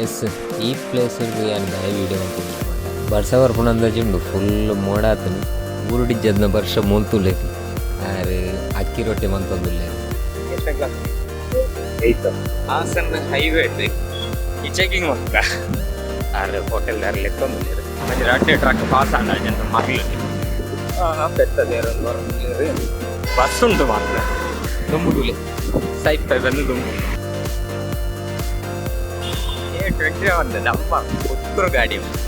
S, ಈ place ಯಾನ್ ದಾಯೆ ವೀಡಿಯೋ ಮಲ್ತೊಂದುಲ್ಲೆ ಪಂಡ ಬರ್ಸ ಬರ್ಪುನ ಅಂದಾಜಿ ಉಂಡು, ಫುಲ್ ಮೋಡ ಆತುಂಡು. ಊರುಡಿಜ್ಜದ್ನ ವರ್ಷ ಮೋಲ್ತುಲ್ಲೆರ್ ಆರ್ ಅಕ್ಕಿ ರೊಟ್ಟಿ ಮಂತೊಂದುಲ್ಲೆರ್. ಹಾಸನ್ ಹೈವೇ ಈ ಚೆಕಿಂಗ್ ಮಲ್ತ ಆರ್ ಹೋಟೆಲ್ ಆರ್ ಲೆತ್ತೊಂದುಲ್ಲೆರ್. ಒಂಜಿ ರಡ್ಡ್ ಟ್ರಕ್ ಪಾಸ್ ಆಂಡ ಜನ ಮರ್ಲ್ ಪೆತ್ತದೇರ್ ಬರೊಂದುಲ್ಲೆರ್. ಬಸ್ ಉಂಟು ಮಾತ್ರ ದುಂಬುಡುಲೆ ಸೈಪ್ ಬಂದು ದುಂಬು ಎ 21 ನಮ್ಮ ಪುತ್ತೂರು ಗಾಡಿ ಉಂಟು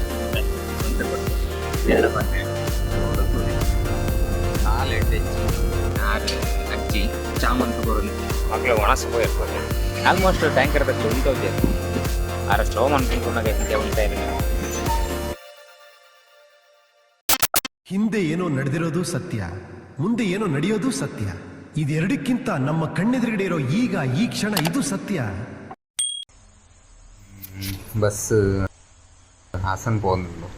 ಕಾಲು ಎಡ್ಡೆಚ್ಚಿ ಆರು ಅಜ್ಜಿ ಚಾಮಂತ ಬರೋದು ಮಕ್ಕಳು ಒಣಸ ಪೋಯಿರ್ಪುಂಡು. Almost tanker ದಕ್ಲು ಉಂಟೋಜೆರ್. ಆರ ಸ್ಲೋ ಮನ್ಪುನಗ ಹಿಂದೆ ಉಂಟಾಯಿನ. ಹಿಂದೆ ಏನೋ ನಡೆದಿರೋದು ಸತ್ಯ, ಮುಂದೆ ಏನೋ ನಡೆಯೋದು ಸತ್ಯ. ಇದೆರಡಕ್ಕಿಂತ ನಮ್ಮ ಕಣ್ಣೆದುರುಗಡೆ ಇರೋ ಈಗ ಈ ಕ್ಷಣ ಇದು ಸತ್ಯ. ಬಸ್ ಹಾಸನ್ ಪೋವೊಂದುಂಡು.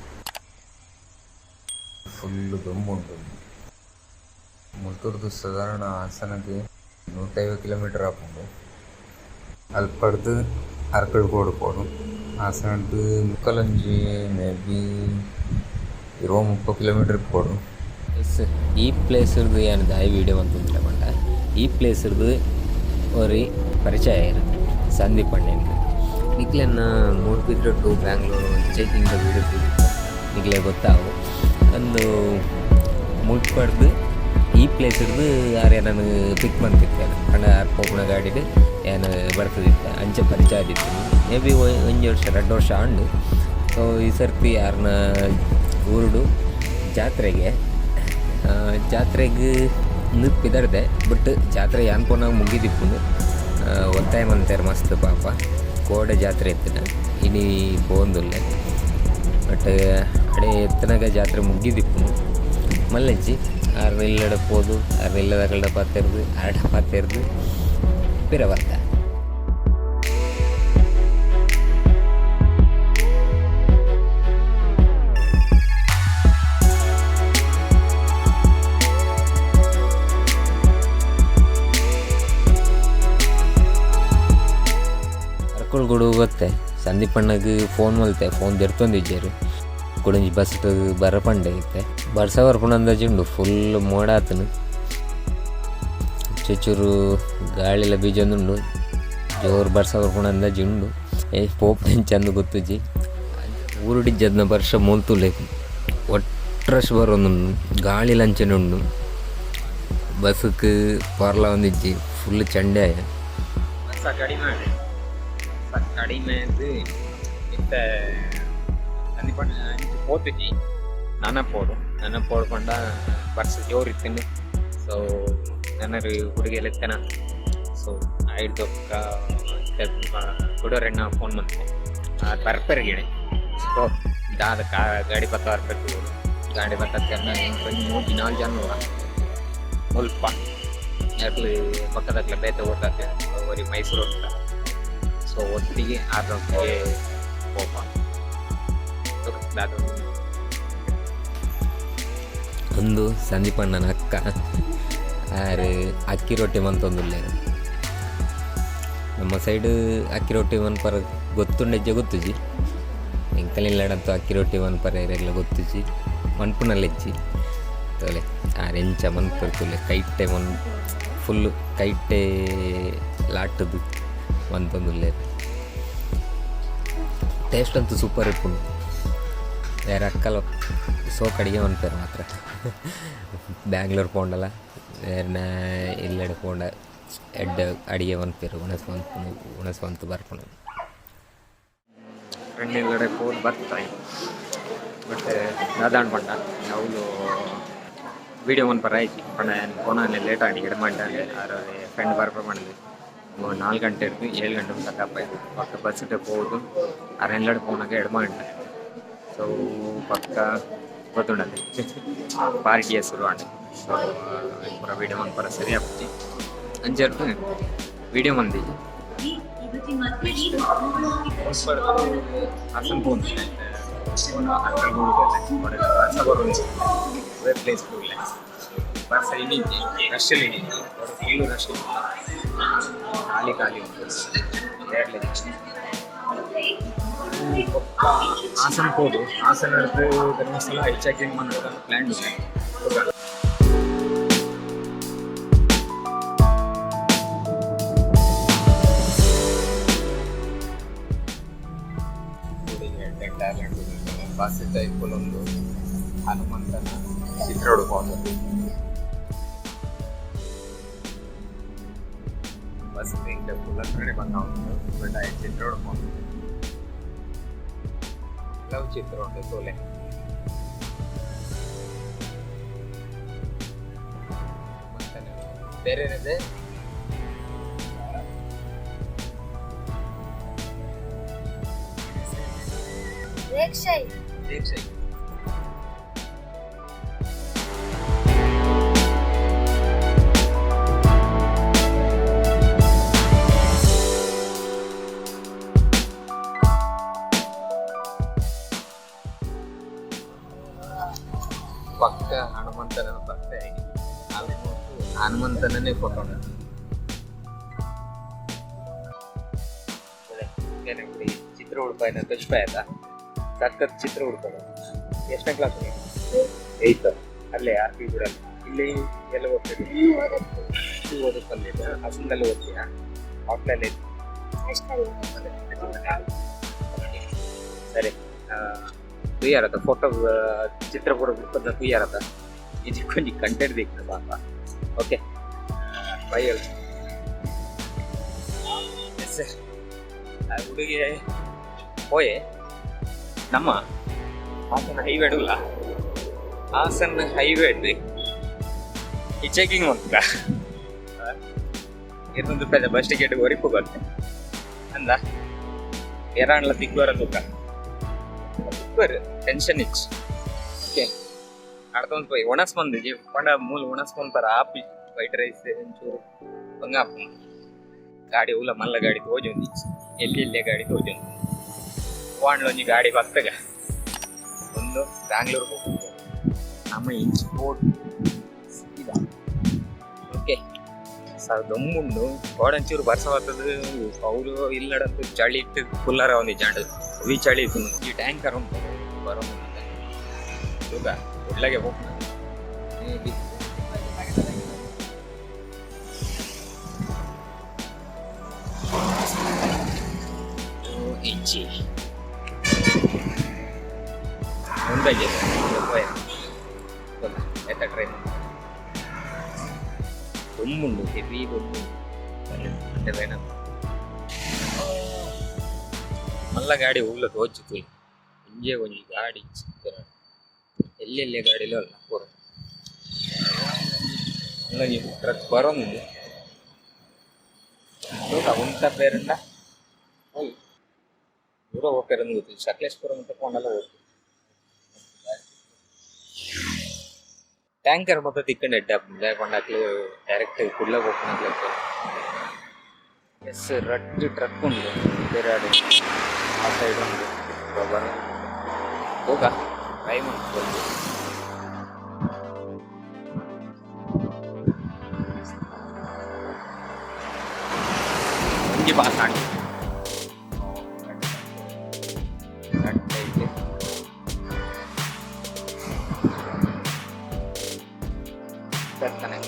ಫುಲ್ ದೊಂಬುಂಡು. ಮುಲ್ತುರ್ದು ಸಾಧಾರಣ ಹಾಸನಗ್ 150 ಕಿಲೋಮೀಟರ್ ಆಪುಂಡು. ಅಲ್ಪಡ್ದು ಅರ್ಕಲ್ಗೋಡು ಪೋಡು. ಹಾಸನಡ್ದು ಮುಕ್ಕಲೊಂಜಿ ಮೇ ಬಿ 20 30 ಕಿಲೋಮೀಟರ್ ಪೋಡು. ಎಸ್, ಈ ಪ್ಲೇಸ್ ಯಾನ್ ದಾಯೆ ವೀಡಿಯೋ ಮಲ್ತೊಂದುಲ್ಲೆ ಪಂಡ ಈ ಪ್ಲೇಸ್ರ್ದು ಒರಿ ಪರಿಚಯ ಇರುತ್ತೆ ಸಂದೀಪ್ ಅಣ್ಣೆಂದ್. ನಿಕ್ಲೆನ ಮೂಡುಬಿದ್ರೆ ಟು ಬ್ಯಾಂಗ್ಳೂರು ಚೆಕಿಂಗ್ ವೀಡಿಯೋ ತೂದಿತ್ತೆ ನಿಕ್ಲೆ ಗೊತ್ತಾವು. ಅಂದು ಮುಲ್ಪಡ್ದು ಈ ಪ್ಲೇಸ್ರ್ದು ಆರ್ ಎನನ್ ಪಿಕ್ ಮಂತಿತ್ತೆರ್. ಪಂಡ ಆರ್ ಪೋಪುನ ಗಾಡಿಡ್ ಯಾನ್ ಬರ್ತದಿತ್ತೆ. ಅಂಚ ಪರಿಚಯ ಆದಿತ್ತು. ಮೇ ಬಿ ಒಂಜಿ ವರ್ಷ ರಡ್ಡ್ ವರ್ಷ ಆಂಡ್. ಸೊ ಈ ಸರ್ತಿ ಆರ್ನ ಊರುಡು ಜಾತ್ರೆಗೆ ಜಾತ್ರೆಗ್ ಇಂದು ಪಿದರ್ದೆ. ಬಟ್ ಜಾತ್ರೆ ಯಾನ್ ಪೋನಗ ಮುಗಿದಿಪ್ಪುಂಡು. ಒತ್ತಾಯ ಮಂತೆರ್ ಮಸ್ತ್ ಪಾಪ. ಕೋಡೆ ಜಾತ್ರೆ ಇತ್ತಿನ, ಇನಿ ಪೋವೊಂದುಲ್ಲೆ. ಬಟ್ ಅಡೆ ಎತ್ತನಗ ಜಾತ್ರೆ ಮುಗಿದಿಪ್ಪುಂಡು. ಮಲ್ಲೆಜ್ಜಿ ಆರ್ನ ಇಲ್ಲಡೆ ಪೋದು ಆರ್ನ ಇಲ್ಲದಕಲ್ಡ ಪಾತೆರ್ದು ಆರ್ಡ ಪಾತೆರ್ದು ಪಿರ ಬತ್ತ. ಅರ್ಕಲ್ಗೂಡು ಬತ್ತೆ. ಸಂದೀಪಣ್ಣಗ್ ಫೋನ್ ಮಲ್ತೆ, ಫೋನ್ ದೆರ್ತೊಂದಿಜ್ಜೆರ್. ಕುಡೊಂಜಿ ಬಸ್ ಬರ ಪಂಡೆ. ಇತ್ತೆ ಬರ್ಸ ಬರ್ಪುನ ಅಂದಾಜಿ ಉಂಡು, ಫುಲ್ ಮೋಡ ಆತುಂಡು. ಚುಚುರು ಗಾಳಿಲ ಬೀಜೊಂದುಂಡು. ಜೋರು ಬರ್ಸ ಬರ್ಪುನ ಅಂದಾಜಿ ಉಂಡು. ಏ ಪೋಪುನೆಂಚ ಅಂದ್ ಗೊತ್ತುಜಿ. ಊರುಡಿಜ್ಜದ್ನ ವರ್ಷ ಮೋಲ್ತುಲೆ ಒಟ್ರಶ್ ಬರೊಂದುಂಡು. ಗಾಳಿಲ ಅಂಚನೆ ಉಂಡು. ಬಸ್ಕ್ ಪೊರ್ಲ ಒಂದಿಜ್ಜಿ, ಫುಲ್ ಚಂಡೆ ಆಯ. ಬರ್ಸ ಕಡಿಮೆ ಆಂಡ್. ಬರ್ಸ ಕಡಿಮೆ ಆದ್ ಇತ್ತೆ ಸಂದೀಪಣ್ಣ ಅಂಚ ಪೋತುಜಿ. ನನ ಪೋಡು, ನನ ಪೋಡು ಪಂಡ ಬರ್ಸ ಜೋರು ಇತ್ತಿನ. ಸೊ ನನರು ಹುಡುಗೆಲ್ಲ ಇತ್ತನ. ಸೊ ಐಡ್ದ್ ಬೊಕ್ಕ ಕುಡೊರೆಣ್ಣ ಫೋನ್ ಮಂತೆ, ಆರ್ ಬರ್ಪೆರ್ ಗಿಣೆ. ಸೊ ದಾದ ಕಾ ಗಾಡಿ ಪತ್ತ ಬರ್ಪೆರ್ ತೂವೊಡು. ಗಾಡಿ ಪತ್ತ ಒಂಜಿ ಮೂಜಿ ನಾಲ್ ಜನ ಉಲ್ಲ ಮುಲ್ಪ. ಅಕ್ಲು ಪಕ್ಕದಕ್ಲೆ ಬೇತೆ ಊರ್ದಕ್ಲೆ, ಒರಿ ಮೈಸೂರು ಉಂಟ. ಸೊ ಒಟ್ಟಿಗೆ ಆರ್ನೊಟ್ಟಿಗೆ ಪೋಪ ದಾದ. ಉಂದು ಸಂದೀಪಣ್ಣನ ಅಕ್ಕ. ಆರ್ ಅಕ್ಕಿ ರೊಟ್ಟಿ ಮಂತೊಂದುಲ್ಲೆರ್. ನಮ್ಮ ಸೈಡ್ ಅಕ್ಕಿ ರೊಟ್ಟಿ ಮನ್ಪರ ಗೊತ್ತುಂಡೆಜ್ಜ ಗೊತ್ತುಜಿ. ಎಂಕಲ್ನ ಇಲ್ಲಡಂತೂ ಅಕ್ಕಿ ರೊಟ್ಟಿ ಮನ್ಪರೆ ಏರೆಗ್ಲ ಗೊತ್ತುಜಿ, ಮನ್ಪುನಲೆಜ್ಜಿ. ತೋಲೆ ಆರ್ ಎಂಚ ಮನ್ಪೆರ್ ತೂಲೆ. ಕೈಟೆ ಮನ್ ಫುಲ್ ಕೈಟೆ ಲಾಟುದು ಮಂತೊಂದುಲ್ಲೆರ್. ಟೇಸ್ಟ್ ಅಂತೂ ಸೂಪರ್ ಇಪ್ಪುಂಡು. ಬೇರೆ ಅಕ್ಕಲ ಸೋಕ್ ಅಡಿಗೆ ಮನ್ಪೆರ್ ಮಾತ್ರ. ಬ್ಯಾಂಗ್ಳೂರ್ ಪೋಂಡಲ ಏರ್ನ ಇಲ್ಲಡೆ ಪೋಂಡ ಎಡ್ಡೆ ಅಡಿಗೆ ಮನ್ಪೆರ್. ಉಣಸ್ ಮನ್ಪುನು, ಉಣಸ್ ಮಂತ್ ಬರ್ಪುನು. ಫ್ರೆಂಡ್ ಇಲ್ಲಡೆ ಪೋದು ಬರ್ತಾಯಿ. ಬಟ್ ದಾದಾಂಡ್ ಪಂಡ ಅವ್ಲು ವೀಡಿಯೋ ಮನ್ಪರ ಆಯ್ಜಿ. ಪಂಡ ಯಾನ್ ಪೋನಾನೆ ಲೇಟ್ ಆಂಡ್, ಎಡ್ಡೆ ಆರ್ ಫ್ರೆಂಡ್ ಬರ್ಪ ಪಂಡ್ದ್. 4 ಗಂಟೆ ಹಿಡ್ದು 7 ಗಂಟೆ ಮುಟ್ಟ ಕಾಪಾಯ್ತು. ಬೊಕ್ಕ ಬಸ್ ಪೋದು ಆರ್ ಇಲ್ಲಡೆ ಪೋನಾಗ ಎಡ್ಮ ಗಂಟೆ. ಸೊ ಪಕ್ಕ ಗೊತ್ತುಂಡತೆ ಪಾರ್ಟಿಯ ಶುರು ಆಂಡ್. ಸೊ ಪೂರ ವೀಡಿಯೋ ಮನ್ಪರ ಸರಿ ಆಪುಜಿ. ಅಂಚರ್ದ್ ವೀಡಿಯೋ ಮಂದಿಜಿ. ನೆಕ್ಸ್ಟ್ ಹಾಸನ್ ಪೋಂದು ಬರ್ಸ ಬರೋಂಜಿ ಪ್ಲೇಸ್ ಹೋಗ್ಲೆ. ಬರ್ಸ ಇನ್ನಿಜ್ಜಿ, ರಶ್ ಇಜ್ಜಿ, ಫುಲ್ ರಶ್, ಖಾಲಿ ಖಾಲಿ ಉಂಟು. ಹಾಸನ ಪೋದು ಹಾಸನ ಧರ್ಮಸ್ಥಳ ಹೆಚ್ಚಾಗಿ ಪ್ಲ್ಯಾನ್. ಬಸ್ ಒಂದು ಹನುಮಂತನ ಚಿತ್ರ ಹುಡುಕೊಂಡು ಬಸ್ ಫುಲ್ ಬಂದ ಬಟ್ ಆ ಚಿತ್ರ ಹುಡ್ಕೊಂಡು ಕೆಲವು ಚಿತ್ರ ಉಂಟು ತೋಲೆ. ಹನುಮಂತನ ಬೇರೆ ಏನಿದೆ? ರೇಕ್ಷೈ. ದೀಕ್ಷೆ. ಪಕ್ಕ ಹನುಮಂತನ ಭಕ್ತೆ. Almost ಹನುಮಂತನನ್ನೇ photo. ಚಿತ್ರ ಹುಡುಪಾಯಿನ ಆಯ್ತಾ? ಸಖತ್ ಚಿತ್ರ ಹುಡ್ಕೋದು. ಎಷ್ಟನೇ ಕ್ಲಾಸ್ ನೀನು? ಏಯ್ತ್. ಅಲ್ಲೇ ಆರ್ ಪಿ ಗುಡಲ್ಲಿ? ಇಲ್ಲಿ ಎಲ್ಲ ಓದ್ತಿದ್ವಿ. ಇನ್ನೂ ಓದಕ್ಕೆ. ಓದಕ್ಕಲ್ಲಿ ಹಾಸನದಲ್ಲಿ ಓದ್ತೀಯಾ? ಹಾಸ್ಟೆಲಲ್ಲಿ? ಅಷ್ಟಲ್ಲ. ಅಜ್ಜಿ ಮನೆ. ಸರಿ, ತೂಯಾರತ್ತ ಫೋಟೋ ಚಿತ್ರ ಪೂರ ಬುಕ್ಕದ ತೂಯಾರತ್ತ ಇದಕ್ಕೊಂಜಿ ಕಂಟೆಂಟ್ ದಿಕ್ಕ ಪಾಪ. ಓಕೆ, ಬೈ ಹೇಳು. ಎಸ್ ಸರ್, ಹುಡುಗಿ ಪೋಯೆ. ನಮ್ಮ ಹಾಸನ ಹೈವೇ ಅಲ್ಲ, ಹಾಸನ ಹೈವೇ ಈ ಚೆಕಿಂಗ್ ಅಂತ 200 ರೂಪಾಯಿ ಬಸ್ ಟಿಕೆಟ್ ಒರಿಪು ಬರುತ್ತೆ ಅಂದ. ಏರಾಂಡ್ಲ ತಿಗ್ವರ ತೂಕ ತಿಕ್ವರ್ ಟೆನ್ಷನ್ ಇಚ್ಚು. ಓಕೆ, ನಡ್ತೊಂದು ಪೋಯಿ ಒಣಸ್ ಬಂದು ಪಂಡ ಮೂಲ ಒಣಸ್ ಪರ ಆಪಿ ವೈಟ್ ರೈಸ್ ಒಂಚೂರು ಬಂಗ ಗಾಡಿ ಉಲ್ಲ ಮಲ್ಲ ಗಾಡಿ ತೋಜೊಂದು ಎಲ್ಲಿ ಇಲ್ಲೇ ಗಾಡಿ ತೋಜೊಂದು ವಾಂಡ್ಲೊಂಜಿ ಗಾಡಿ ಬತ್ತಗ ಒಂದು ಬ್ಯಾಂಗ್ಳೂರ್ ಹೋಗ್ಬೇಕು ನಮ್ಮ ಇಂಚ್ ಬೋಟ್ ಸೀದಾ. ಓಕೆ ಸರ್, ದಮ್ಮುಂಡು ಗೋಡಂಚೂರು ಬರ್ಸ ಬರ್ತದ. ಅವರು ಇಲ್ಲಡಂತೂ ಚಳಿ ಇಟ್ಟು ಕುಲ್ಲರ ಒಂದು ಜಾಂಡು ಅವಿ ಚಳಿ ಇತ್ತು. ಈ ಟ್ಯಾಂಕರ್ ಉಂಟು ಬರೋ ತೂಕ ಒಳ್ಳೆಗೆ ಹೋಗ್ತದೆ. Maybe. ಇಂಚಿ ಮುಂದಾಗಿ ಎತ್ತ ಟ್ರೈನ್ ದಮ್ಮುಂಡು, ಹೆವಿ ದಮ್ಮುಂಡು అంటే ಪೈನ ಮಲ್ಲ ಗಾಡಿ ಉಲ್ಲ ತೋಚು ತೂಲಿ. ಒಂಜೇ ಒಂಜಿ ಗಾಡಿ ಚಿಕ್ಕ ಎಲ್ಲೆಲ್ಲಿ ಗಾಡಿಲೂ ಅಲ್ಲ ಪೂರ. ಮಲ್ಲ ಟ್ರಕ್ ಬರೋಂದು ತೂಕ ಉಂತ ಬೇರಂಡ. ಓಯ್, ದೂರ ಹೋಗ್ತಾರೆ ಗೊತ್ತಿಲ್ಲ. ಸಕಲೇಶ್ಪುರ ಅಂತ ಕೊಂಡಲ್ಲ ಹೋಗ್ತೀವಿ. ಟ್ಯಾಂಕರ್ ಮೊತ್ತ ತಿಕ್ಕಂಡು ಎಡ್ಡೆ ಕೊಂಡಾಕ್ಲು ಡೈರೆಕ್ಟ್ ಕುಡ್ಲ ಹೋಗ್ಕೊಂಡು. ಎಸ್, ರಡ್ಡು ಟ್ರಕ್ ಉಂಟು ಬೇರೆ ಆ ಸೈಡ್ ಉಂಟು ಗೊಬ್ಬರ ಹೋಗ ಟೈಮ್ ಉಂಟು. ಒಂಜಿ ಪಾಸ್ ಆಂಡ್ ಐತೆ. ಬರ್ತಾನೆ.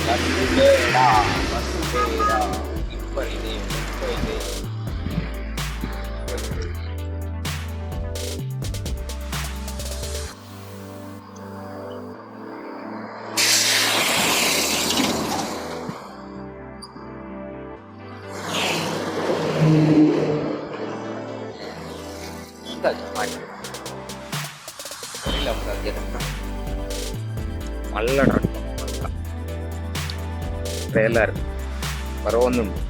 ಬಸ್ ಬೇಡ, ಬಸ್ ಬೇಡ. ಟಿಪ್ಪರ್ ಇದೆ, ಟಿಪ್ಪರ್ ಇದೆ. ಮಾಡಿ ಇಲ್ಲ ಮಲ್ಲ ಟ್ರಕ್, ಮಲ್ಲ ಟ್ರೇಲರ್ ಬರೋಂದುಂಟು.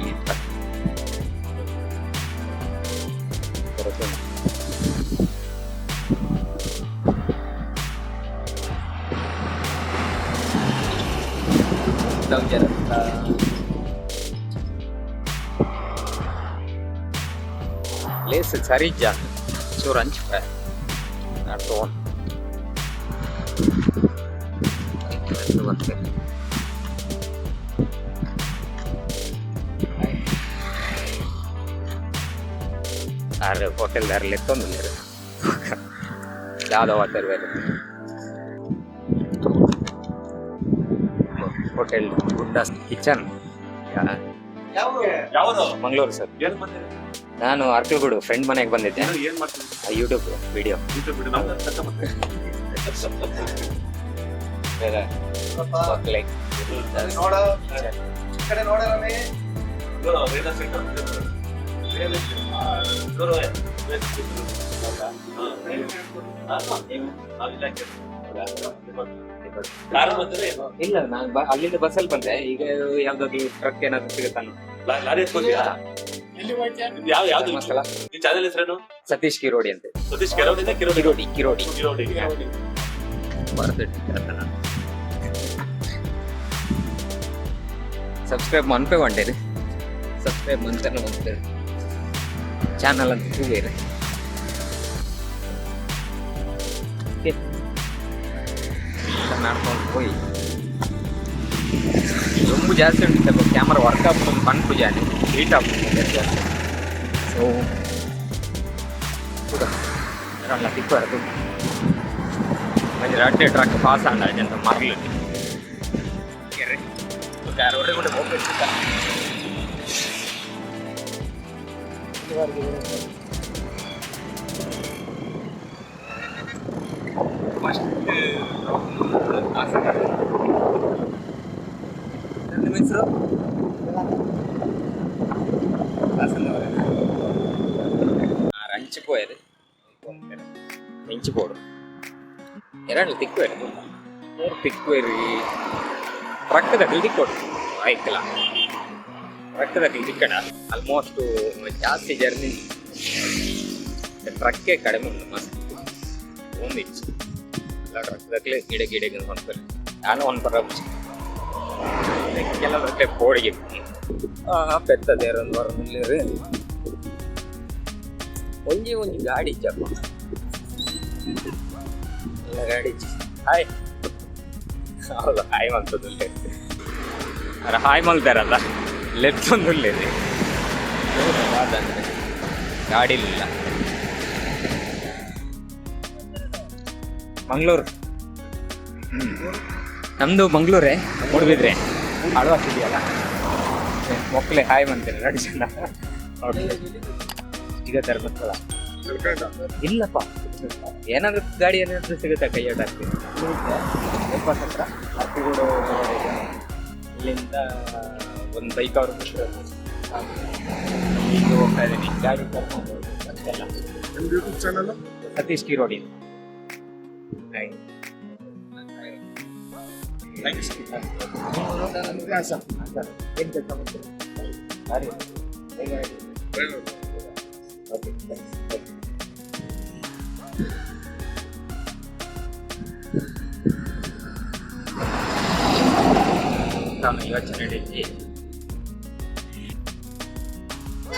ಈ ಟ್ರಕ್ ಬರೋದುಂಟು. ಪ್ಲೇಸ್ ಸರಿ ಇಜ್ಜ, ಚೂರು ಅಂಚಿಪ ನಡ್ತೋನ್. ಮಾಡ್ತಾರೆ. ಆರ್ ಹೋಟೆಲ್ ದಾರ್ ಲೆತ್ತೊಂದುಲ್ಲೆರ್ ದಾದ ವಾತರ್ ಬೇರೆ ಹೋಟೆಲ್ ಗುಡ್ಡ ಕಿಚನ್. ಯಾವ್ದು? ಮಂಗಳೂರು ಸರ್. ಏನ್ ಬಂದಿರಿ? ನಾನು ಅರ್ಕಲ್ಗೂಡು ಫ್ರೆಂಡ್ ಮನೆಗೆ ಬಂದಿದ್ದೆ. ಏನ್ ಮಾಡ್ತಿದ್ದೀರಿ? YouTube video. ಯೂಟ್ಯೂಬ್ ಬಿಡು, ನಮ್ದು ಕಷ್ಟ ಮತ್ತೆ. ಇವ್ರು ರಿಯಲ್ ಎಸ್ಟೇಟ್ ಅಂತ ಇದ್ರು. Real estate. ಇವ್ರು real estate. ಹಾ. ಹಾ, ನೀವು? ನಾವು ಇಲಾಖೆ. ಕಾರು ಬಂದ್ರೆ ಏನು? ಇಲ್ಲ, ನಾನು ಅಲ್ಲಿಂದ ಬಸ್ಸಲ್ಲಿ ಬಂದೆ. ಈಗ ಯಾವ್ದಾದ್ರು ಟ್ರಕ್ ಏನಾದ್ರು ಸಿಗುತ್ತಾ? ಲಾರಿ ಎತ್ಕೊಂತೀಯಾ? ನಿಮ್ದು ಯಾವ ಯಾವ್ದು? ಧರ್ಮಸ್ಥಳ. ನಿಮ್ ಚಾನೆಲ್ ಹೆಸರೇನು? ಸತೀಶ್ ಕಿರೋಡಿ ಅಂತ. ಸತೀಶ್ ಕೆರವಡಿನ ಕಿರೋಡಿ? ಕಿರೋಡಿ, ಕಿರೋಡಿ. ಕಿರೋಡಿ. ಸಬ್ಸ್ಕ್ರೈಬ್ ಮನ್ಪೆ ಹೊಂಟೇರಿ. ಸಬ್ಸ್ಕ್ರೈಬ್ ಮಂತನ ಬಂತೇರಿ ಚಾನಲ್ ಅಂತ ತೂವೇರಿ. ನಡ್ಕೊಂಡು ಹೋಗಿ ದೊಂಬು ಜಾಸ್ತಿ ಉಂಟು. ಸ್ವಲ್ಪ ಕ್ಯಾಮ್ರಾ ವರ್ಕ್ ಆಗ್ಬಿಟ್ಟು ಪನ್ಪು ಜಾನಿ ಹೀಟ್ ಆಗ್ಬಿಟ್ಟು ಜಾಸ್ತಿ. ಸೊ ಅಲ್ಲ ತಿಕ್ಕುವರೆದು ಒಂಜಿ ರಡ್ಡೆ ಟ್ರಕ್ ಪಾಸ್ ಆಂಡ ಅಂತ ಮರ್ಲು ರೋಡ್ ಕೂಡ ಹೋಗ್ಬೇಕು. ನಿಮ್ಮ ಹೆಸರು? ರಂಚಿಪೋಯದು ಮೆಂಚಿಪೋಡು ಎರಡು ತಿಕ್ಕುವೇರು, ಮೂರು ತಿಕ್ಕುವೇರಿ. ಟ್ರಕ್ದಕ್ಲು ತಿಕ್ಕೊಡು ಆಯ್ತಲ್ಲ, ಟ್ರಕ್ದಕ್ಲು ತಿಕ್ಕಡ. ಆಲ್ಮೋಸ್ಟು ಜಾಸ್ತಿ ಜರ್ನಿ ಟ್ರಕ್ಕೇ ಕಡಿಮೆ ಉಂಟು. ಮಸ್ತ್ ಒಂದಿಚ್ಚು ಎಲ್ಲ ಟ್ರಕ್ದಕ್ಲೆ ಗಿಡ ಗಿಡ ಹೊಂದ್ತಾರೆ. ನಾನು ಒಂದು ಪರ ಕೆಲವಕ್ಕೆ ಪೋಡಿಗೆ ಪೆತ್ತದೇರೊಂದು ಬರೋದಿಲ್ಲ. ಒಂಜಿ ಒಂಜಿ ಗಾಡಿ ಇಜ್ಜಪ್ಪ, ಎಲ್ಲ ಗಾಡಿ ಇಜ್ಜಿ. ಹಾಯ್. ಹೌದು, ಹಾಯ್ ಮಲ್ತದುಲ್ಲೆ. ಅರ ಹಾಯ್ ಮಲ್ತಾರಲ್ಲ, ಲೆತ್ತೊಂದುಲ್ಲೇನೆ ಅಂದ್ರೆ ಗಾಡಿ ಇಲ್ಲ. ಮಂಗಳೂರು ನಮ್ಮದು. ಮಂಗಳೂರೇ, ಮೂಡುಬಿದ್ರೆ ಆಳ್ವಾಸ್ ಇದೆಯಲ್ಲ. ಮಕ್ಕಳೇ ಹಾಯ್ ಅಂತಾರೆ ಎರಡು ಜನ. ಓಕೆ, ಈಗ ಧರ್ಮಸ್ಥಳ ಇಲ್ಲಪ್ಪ. ಏನಾದ್ರು ಗಾಡಿ ಏನಾದ್ರು ಸಿಗುತ್ತಾ? ಕೈ ಹಾಕ್ತೀವಿ. ಬೈಪಾಸ್ ಹತ್ರ ಅರ್ಕಲ್ಗೂಡು ರೋಡ್ ಇದೆ. ಇಲ್ಲಿಂದ ಒಂದು ಬೈಕ್ ಅವ್ರು ಈಗ ಹೋಗ್ತಾ ಇದ್ದೀನಿ ಗಾಡಿ ಕರ್ಕೊಂಡು ಅಷ್ಟೆಲ್ಲ. YouTube channel? Satish Kirori. Hi. ಏನು ಕೆಲಸ ಮಾಡ್ತೀರಾ? ಗಾಡಿ. ಓಕೆ. ನಾನು ಯೋಚನೆ ಇಜ್ಜಿ.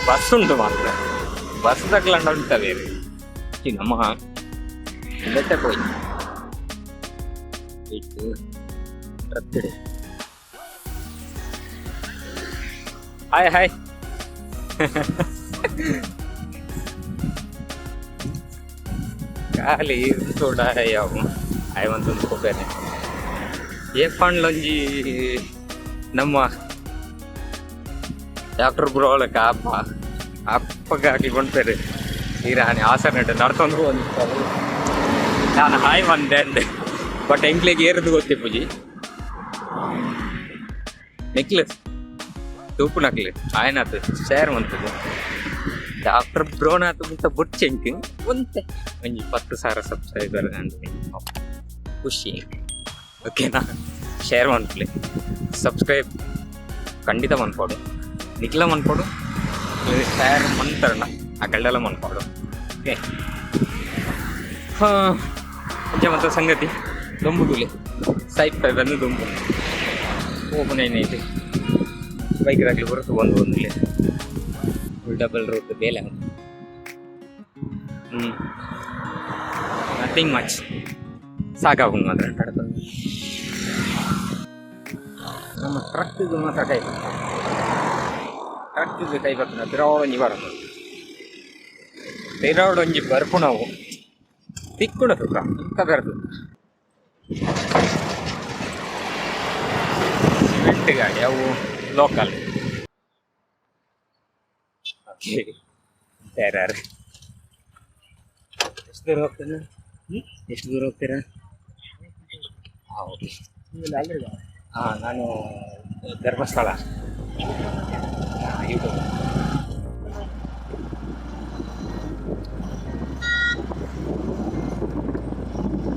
ಬಸ್ ಉಂಟು ಮಾತ್ರ, ಬಸ್ ತಗ್ಲಂಡ ಉಂಟ ಬೇರೆ. ಈ ನಮ್ಮ ಬೆಟ್ಟ ಹೋಯ್ ಇಟ್ಟು ಟ್ರಕ್. Hi hi. ಖಾಲಿ ತೋಡ ಯಾವ ಹಾಯ್ ಒಂದು ಕೊಬ್ಬರಿ ಏಪಾಂಡ್ಲೊಂಜಿ ನಮ್ಮ ಡಾಕ್ಟರ್ ಬ್ರೋಳಕ ಅಪ್ಪ ಅಪ್ಪಗೆ ಕೊಂಡ್ಪೇರು ಈರಾಣಿ ಹಾಸನ ನಡ್ತೊಂದು ಒಂದು. ನಾನು ಹಾಯ್ ಬಂದೆ ಅಂದೆ, ಬಟ್ ಎಂಕ್ಲೆಗ್ ಏರದು ಗೊತ್ತಿಪ್ಪುಜಿ. ನೆಕ್ಲೆಸ್ ತೂಪು ನಕ್ಲೆ ಆಯನಾತು ಶೇರ್ ಮಂತದ್ದು ಡಾಕ್ಟರ್ ಬ್ರೋನಾತು ಮುಟ್ಟ ಬುಡ್ಚೆಂಕ್ ಒಂತೆ ಒಂಜಿ 10,000 ಸಬ್ಸ್ಕ್ರೈಬರ್ ಅಂತ ಖುಷಿ. ಓಕೆನಾ? ಶೇರ್ ಮನ್ಪುಲೆ, ಸಬ್ಸ್ಕ್ರೈಬ್ ಖಂಡಿತ ಮನ್ಪೋಡು. ನಿಕ್ಲ ಮನ್ಪೋಡು, ಶೇರ್ ಮಂತರಣ ಆ ಕಳ್ಳೆಲ್ಲ ಮನ್ಪೋಡು. ಓಕೆ. ಹಾಂ, ಅಂಚ ಮತ್ತು ಸಂಗತಿ ದೊಂಬುದುಲೆ ಸೈಪ್ ಬಂದು ದೊಂಬು ಓಪನ್ ಏನೈತೆ. ಬೈಕ್ ರಾಗ್ಲಿ ಬರುತ್ತೆ ಒಂದು ಒಂದಿಲ್ಲ ಡಬಲ್ ರೋಡ್ ಬೇಲೆ. Nothing much. ಸಾಕಾಗುಂಡು ಮಾತ್ರ. ನಮ್ಮ ಟ್ರಕ್ಕಿಗೆ ಮಾತ್ರ ಕೈ, ಟ್ರಕ್ಕಿಗೆ ಕೈ ಬರ್ತದೆ. ತಿರೋಡೊಂಜಿ ಬರೋದು, ತಿರೋಡೊಂಜಿ ಬರ್ಪುಣವು ತಿಕ್ಕುಣ ತುಕ್ಕ ಅಂತ ಬೆರೆದು. ಸಿಮೆಂಟ್ ಗಾಡಿ ಅವು ಲೋಕಲ್. ಓಕೆ, ಯಾರು ಎಷ್ಟು ದೂರ ಹೋಗ್ತೀರಾ? ಎಷ್ಟು ದೂರ ಹೋಗ್ತೀರಾ? ಹಾಂ, ಓಕೆ. ಹಾಂ, ನಾನು ಧರ್ಮಸ್ಥಳ, ಹಾಂ, ಯೂಟ್ಯೂಬ್.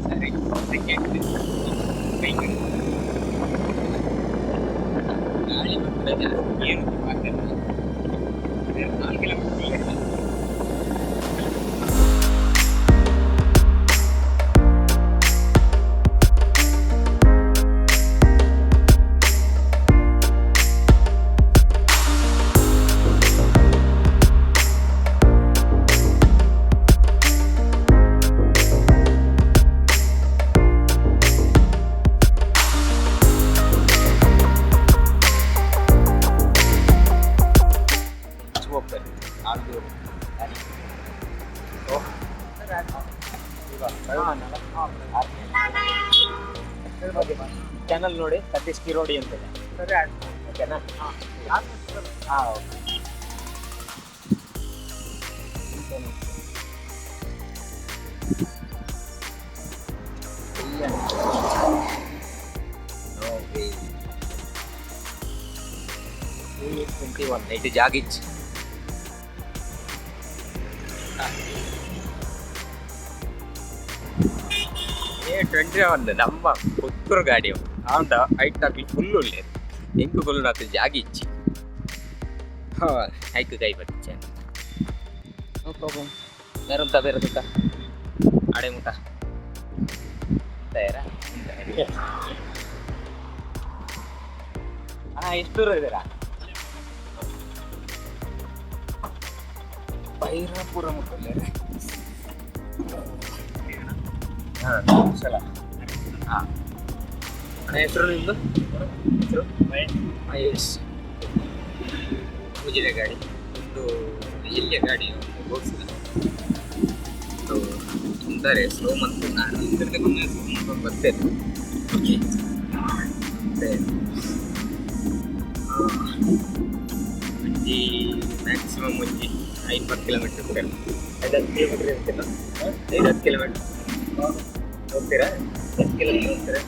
ಸರಿ, ಸೆಕೆಂಡ್ ಬೈಕ್ ಗಾಳಿ ಬಂದರೆ ಜಾಸ್ತಿ ಏನು ಆಗ್ತದೆ. 4 ಕಿಲೋಮೀಟರ್. ಹೋಗ್ತಾರೆ ನಾಲ್ಕು. ಚಾನಲ್ ನೋಡಿ, ಸತೀಶ್ ಕಿರೋಡಿ ಅಂತ ಇದೆ. ಓಕೆನಾ? ಹಾಂ, ಓಕೆ. 21 ಇದು ಜಾಗಿಚ್. ಎ 21 ನಮ್ಮ ಪುತ್ತೂರು ಗಾಡಿ ಆಂಡ ಐಟ್ ತಾಕ್ಲಿ ಫುಲ್ ಉಲ್ಲೇರು. ಎಂಕು ಕುಲ್ಲುನಾತ್ ಜಾಗ ಇಚ್ಚಿ. ಹಾಂ, ಐಕ್ ಕೈ ಬತ್ತಿಚ್ಚೆ. No problem. ಬೇರುಂತ ಬೇರೆ ತುಕ್ಕ ಆಡೆ ಮುಟ ತಯಾರಾ? ಅಣ್ಣ, ಎಷ್ಟು ದೂರ ಇದ್ದೀರಾ? ಬೈರಾಪುರ ಮುಟ್ಟಲ್ಲ. ಹಾಂ, ಕುಶಲ. ಹಾಂ ಅಣ್ಣ, ಹೆಸರು ನಿಮ್ಮದು? ಹೆಸರು ಮಹೇಶ್. ಪೂಜಿದ ಗಾಡಿ ಒಂದು ಎಲ್ಲಿಯ ಗಾಡಿ ಬೋಕ್ಸ್. ಸೊ ತೊಂದರೆ ಸ್ಲೋ ಮಂತ್ ನಾನು ಇದ್ರದ್ದು ಸ್ಲೋ ಮಾಡ್ಕೊಂಡು ಬರ್ತೇನೆ. ಓಕೆ, ಮತ್ತು ಒಂಜಿ ಮ್ಯಾಕ್ಸಿಮಮ್ ಒಂಜಿ 50 ಕಿಲೋಮೀಟ್ರ್ ಇರ್ತೇನೆ. 5-10 ಕಿಲೋಮೀಟ್ರ್ ಇರ್ತೀನ? 5-10 ಕಿಲೋಮೀಟ್ರ್ ಹೋಗ್ತೀರಾ? ಎಷ್ಟು ಕಿಲೋಮೀಟ್ರ್ ಹೋಗ್ತೀರಾ?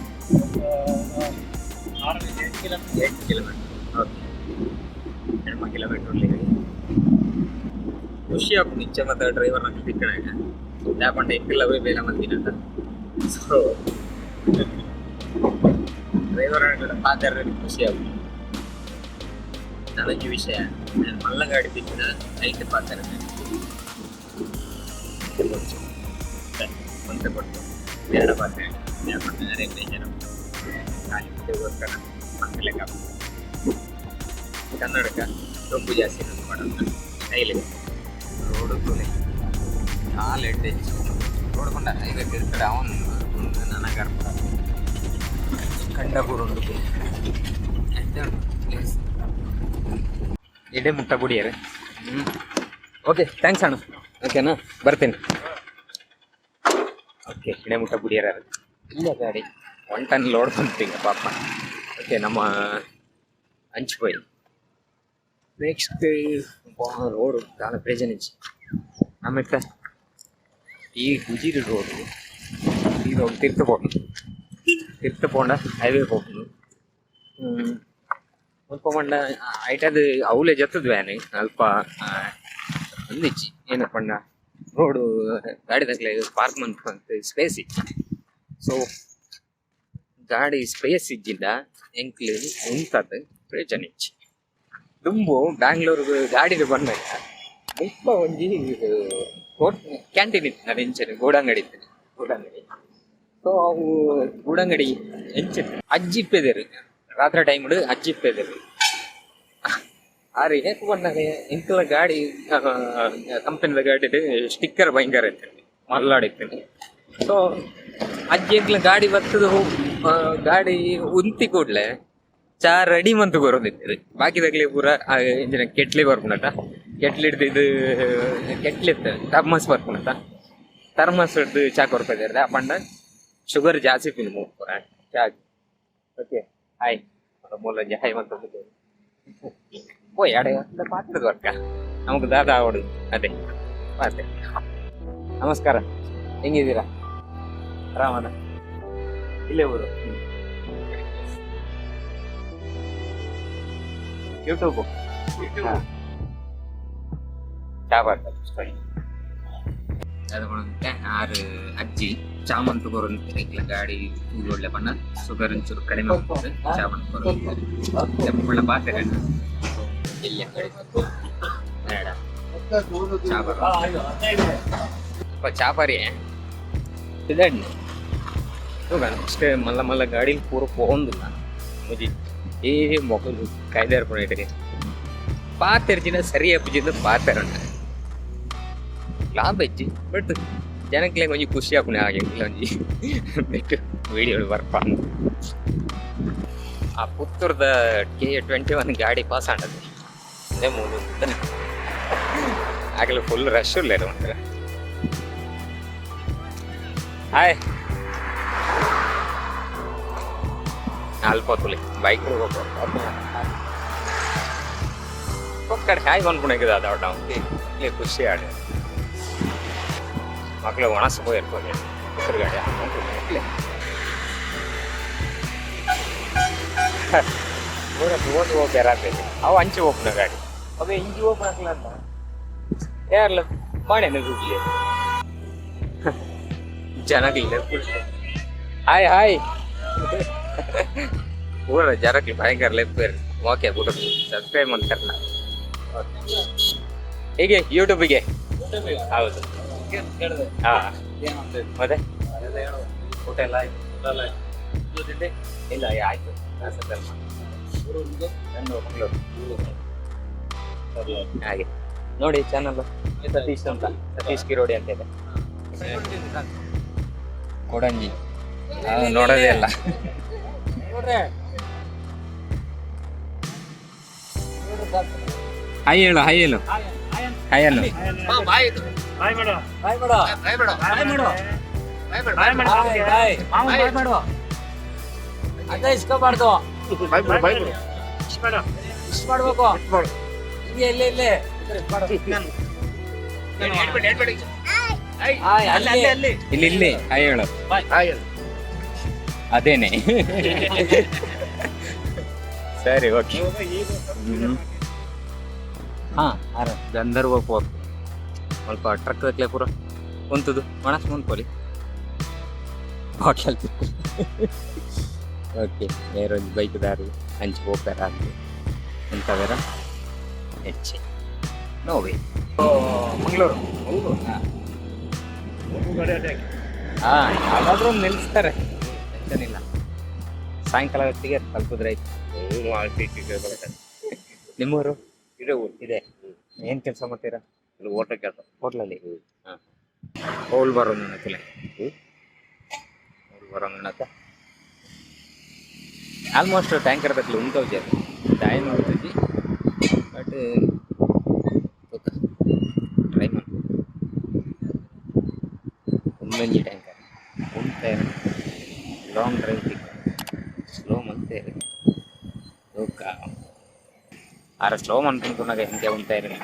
6-8 kilometre. 8 kilometre, okay. 8 kilometre ಉಳ್ಳಿ. ಖುಷಿ ಆಪುಂಡು ಇಂಚ ಮಾತ ಡ್ರೈವರ್ ನಕುಲು ತಿಕ್ಕಣಗ. ದಾಯೆ ಎಂಕುಲ ಬೇಲೆ ಮಲ್ದಿನತ. ಸೊ ಡ್ರೈವರ್ ಪಾತೆರ್ರೆ ಖುಷಿ ಆಪುಂಡು. ನನೊಂಜಿ ವಿಷಯ, ನಾನು ಮಲ್ಲ ಗಾಡಿ ತಿಕ್ಕಿನ ಐಟ್ ಪಾತೆರ ಒಂತೆ ಕೊಟ್ಟು ಬೇಡ ಪಾತೆ ಪಂಡ ಅರೆ ಬೇಜಾರು ಖಾಲಿ ಗೋಸ್ಕರ ಪನ್ಪಿಲೆಕ್ಕ. ಕನ್ನಡಕ ದೊಂಬು ಜಾಸ್ತಿ ಮಾಡೋದು ಸ್ಟೈಲ್. ರೋಡ್ ತೂಲೆ, ದಾಲ ಎಡ್ಡೆ ರೋಡ್ ಪಂಡ ಹೈವೇ ತಿರ್ತಡೆ ಅವನು ನನಗರ್ಪ ಕಂಡಪುರ ಉಂಡು, ಎಡ್ಡೆ ಉಂಟು ಪ್ಲೇಸ್. ಎಡೆ ಮುಟ್ಟ ಬುಡಿಯರೆ. ಓಕೆ, thanks ಅಣ್ಣ. ಓಕೆನಾ, ಬರ್ತೀನಿ. ಓಕೆ, ಎಡೆ ಮುಟ್ಟ ಬುಡಿಯರ. ಇಲ್ಲ, ಗಾಡಿ 1 ಟನ್ ಲೋಡ್ ಬಂತು ಪಾಪ. ಓಕೆ, ನಮ್ಮ ಅಂಚುಪೋಯಿ ನೆಕ್ಸ್ಟ್ ರೋಡು ದಾಲ ಪ್ರೇಜನ್ ಇಜ್ಜಿ. ಆಮೇಲೆ ಈ ಗುಜಿರಿ ರೋಡು, ಈ ರೋಡ್ ತಿರ್ತು ಪೋಪುಂಡು. ತಿರ್ತು ಪೋಂಡ ಹೈವೇ ಪೋಪುಂಡು. ಮುಲ್ಪ ಪಂಡ ಐಟದ್ ಅವಲೇ ಜತ್ತದ ವ್ಯಾನ್ ಅಲ್ಪ ಒಂದಿಜ್ಜಿ. ಏನಪ್ಪ ಪಂಡ ರೋಡು ಗಾಡಿ ತಕ್ಲೆ ಪಾರ್ಕ್ ಮನ್ಪುನಂತ ಸ್ಪೇಸ್ ಇಜ್ಜಿ. ಸೊ ಗಾಡಿ ಸ್ಪೇಸ್ ಇಜ್ಜಿಂಡ ಎಂಕ್ಲು ಉಂತದ್ ಪ್ರಯೋಜನ ಇಜ್ಜಿ. ದುಂಬು ಬ್ಯಾಂಗ್ಳೂರ್ಗ್ ಗಾಡಿಡ್ ಬನ್ನಗ ಮುಲ್ಪ ಒಂಜಿ ಕ್ಯಾಂಟೀನ್ ಇತ್ತು ಎಂಚನೆ ಗೂಡಂಗಡಿ ಇತ್ತು, ಗೂಡಂಗಡಿ. ಸೊ ಅವು ಗೂಡಂಗಡಿ ಎಂಚ ಅಜ್ಜಿ ಇಪ್ಪೆದೆರ್, ರಾತ್ರಿ ಟೈಮ್ ಅಜ್ಜಿ ಇಪ್ಪೆದೆರ್. ಆರ್ ಏಕ್ ಬನ್ನಗ ಎಂಕಲ್ನ ಗಾಡಿ ಕಂಪನಿದ ಗಾಡಿಡ್ ಸ್ಟಿಕ್ಕರ್ ಭಯಂಕರ ಇತ್ತು, ಮಲ್ಲಾಡಿತ್ತು. ಸೊ ಅಜ್ಜಿ ಎಂಕ್ಲ ಗಾಡಿ ಬತ್ತದ, ಗಾಡಿ ಉಂತಿ ಕೂಡ್ಲೆ ಚಾ ರೆಡಿ ಮಂತು ಕೊರೊಂದಿತ್ತೆರ್ ಬಾಕಿದಕ್ಲೆ ಪೂರ ಇಂಚಿನ ಕೆಟ್ಲಿ ಬರ್ಪುನತ ಕೆಟ್ಲಿ ಇದು ಕೆಟ್ಲಿ ಇತ್ತು ಥರ್ಮಸ್ ಬರ್ಪುನತ ಥರ್ಮಸ್ ಹಿಡ್ದು ಚಾ ಕೊರ್ಪೆದೆರ್ ಪಂಡ ಶುಗರ್ ಜಾಸ್ತಿ ಪಿನ್ ಪೂರ ಚಾ. ಓಕೆ, ಹಾಯ್ ಮೂಲ ಹಾಯ್ ಮಂತ ಪೋಯ್ ಅಡೆ ಪಾತ್ರದ ವರ್ಕ ನಮಗ್ ದಾದ ಆವಡು ಅದೇ ಪಾತೆ. ನಮಸ್ಕಾರ, ಹೆಂಗಿದ್ದೀರಾ? ಆರಾಮದ? ಇಲ್ಲೇ ಊರು? ಯೂಟ್ಯೂಬ್ ಚಾ ಬರ್ತದೆ. ಅದು ಆರು ಅಜ್ಜಿ ಚಾ ಮಂತು ಕೊರೊಂದಿತ್ತೆರ್ ಎಂಕ್ಲ ಗಾಡಿ ತೂದು ಪಂಡ ಶುಗರ್ ಒಂಚೂರು ಕಡಿಮೆ ಆಗ್ತದೆ, ಚಾ ಮಂತ್ ಕೊರೊಂದಿತ್ತೆರ್. ಮುಳ್ಳ ಪಾತೆರ ಎಲ್ಲಿ ಅಂಗಡಿ ಬೇಡ ಚಾ ಬರ ಚಾ ಪರಿ ಇದಾಡ್ನಿ. ನೆಕ್ಸ್ಟ್ ಮಲ್ಲ ಮಲ್ಲ ಗಾಡಿಲಿ ಪೂರ ಪೋವೊಂದಿಲ್ಲ ಮುಜಿ ಏ ಮೊಕಲು ಕಾಯ್ದಾರ ಪುಣೆಟಿಗೆ ಪಾತೆರ್ಜಿನ ಸರಿ ಅಪ್ಪುಜಿಂದ ಪಾತೆರಣ ಲಾಭ ಹೆಚ್ಚಿ. ಬಟ್ ಜನಕ್ಲೆ ಒಂಜಿ ಖುಷಿ ಆಪುನೆ ಹಾಗೆ ಒಂಜಿ ಬಿಟ್ಟು ವಿಡಿಯೋ ಬರ್ಪ. ಆ ಪುತ್ತೂರ್ದ ಕೆ 21 ಗಾಡಿ ಪಾಸ್ ಆಂಡದು ಅದೇ ಮೂಲು. ಆಗಲೇ ಫುಲ್ ರಶ್ ಉಲ್ಲೇರು ಉಂಟು. ಹಾಯ್, ಅಲ್ಪ ತುಲಿ ಬೈಕ್ ಒಕ್ಕಡೆ ಹಾಯ್ ಬಂದ್ಪುಣೆಗೆ ದಾದ ಇಲ್ಲಿ ಖುಷಿ ಆಡು. ಮಕ್ಕಳು ಒಣಸ ಪೋಯಿರ್ಪೋದು ಪುತ್ತೂರು ಗಾಡಿ ಮಕ್ಕಳೇ ಪೂರ ತೋಟು ಹೋಗ್ಯಾರ. ಅವು ಅಂಚೆ ಓಪನ ಗಾಡಿ ಅವೇ ಇಂಜಿ ಓಪನ್ ಹಾಕ್ಲ ಅಂತ ಯಾರಲ್ಲ ಮಾಣೆ ಗೂಗ್ಲಿ ಜನಕ್ಲಿಲ್ಲ. ಹಾಯ್ ಹಾಯ್, ಪೂರ ಜನಕ್ಲಿ ಭಯಂಕರ ಲೆಪ್ಪೇರ್. ಓಕೆ, ಬಿಡು, ಸಬ್ಸ್ಕ್ರೈಬ್ ಮಾಡ್ತಾರೆ ನಾವು ಹೀಗೆ ಯೂಟ್ಯೂಬಿಗೆ. ಹೌದು, ಹಾ. ಮತ್ತೆ ಊಟ ಎಲ್ಲ ಆಯ್ತು? ಇಲ್ಲ, ಆಯ್ತು. ಮಂಗಳೂರು. ಹಾಗೆ ನೋಡಿ, ಚಾನಲ್ ಸತೀಶ್ ಅಂತ, ಸತೀಶ್ ಕಿರೋಡಿ ಅಂತ ಇದೆ. ಕೊಡಂಜಿ ನೋಡೋದೇ ಅಲ್ಲ. ಹಾಯ್ ಹೇಳು, ಹಾಯ್ ಹೇಳು, ಹಾಯ್ ಅನ್ನು. ಅದ ಇಸ್ಕೋಬಾರ್ದು, ಇಷ್ಟು ಮಾಡ್ಬೇಕು. ಹಿಂಗೆ ಇಲ್ಲೇ ಇಲ್ಲೇ. ಹಾಯ್, ಅಲ್ಲಿ. ಇಲ್ಲಿ ಇಲ್ಲಿ ಹಾಯ್ ಹೇಳು. ಅದೇನೆ, ಸರಿ, ಓಕೆ. ಹಾ, ಅರ ಗಂಧರ್ವ ಪೋಪ್ ಸ್ವಲ್ಪ ಟ್ರಕ್ ದಕ್ಲೆ ಪೂರ ಉಂತುದು ಒಣಸ್ ಮುಂದ್ಕೊಲಿ ಬಾಟ್ಲಲ್ಲಿ. ಓಕೆ, ನೇರೊಂಜಿ ಬೈಕ್ ದಾರಿ ಅಂಚೆ ಪೋಪೆರ ಅಂದು ಎಂತವೆರ ಹೆಚ್ಚೆ ನೋವೆ. ಮಂಗಳೂರು. ಹಾಂ, ಯಾವ್ದಾದ್ರೂ ಒಂದು ನಿಲ್ಲಿಸ್ತಾರೆ, ಟೆನ್ಷನ್ ಇಲ್ಲ. ಸಾಯಂಕಾಲ ಹೊತ್ತಿಗೆ ತಲುಪಿದ್ರೆ ಆಯ್ತು. ನಿಮ್ಮೂರು? ಇದೆ ಊರು. ಇದೆ. ಏನು ಕೆಲಸ ಮಾಡ್ತೀರಾ? ಇದು ಹೋಟೆಲ್ ಕೆಲಸ. ಹೋಟ್ಲಲ್ಲಿ. ಹಾಂ, ಹೋಲ್ ಬರೋದು ನನಗೆ, ಹೋಲ್ ಬರೋದು ನನಕ. ಆಲ್ಮೋಸ್ಟ್ ಟ್ಯಾಂಕರ್ ದಕ್ಲು ಉಂಟವು ದಾಯ ನೋಡ್ತಿದ್ವಿ. ಬಟ್ ಟ್ರೈ ಮಾಡಿ ಒಂದೊಂಜಿ ಟ್ಯಾಂಕರ್ ಉಂಟೆ. ಲಾಂಗ್ ಡ್ರೈವ್ ತಿಕ್ಕ ಸ್ಲೋ ಮಂತೇರು. ತೂಕ ಆರ ಸ್ಲೋ ಮನ್ಪುನಾಗ ಹೆಂಗೆ ಉಂಟಾಯಿರಿ.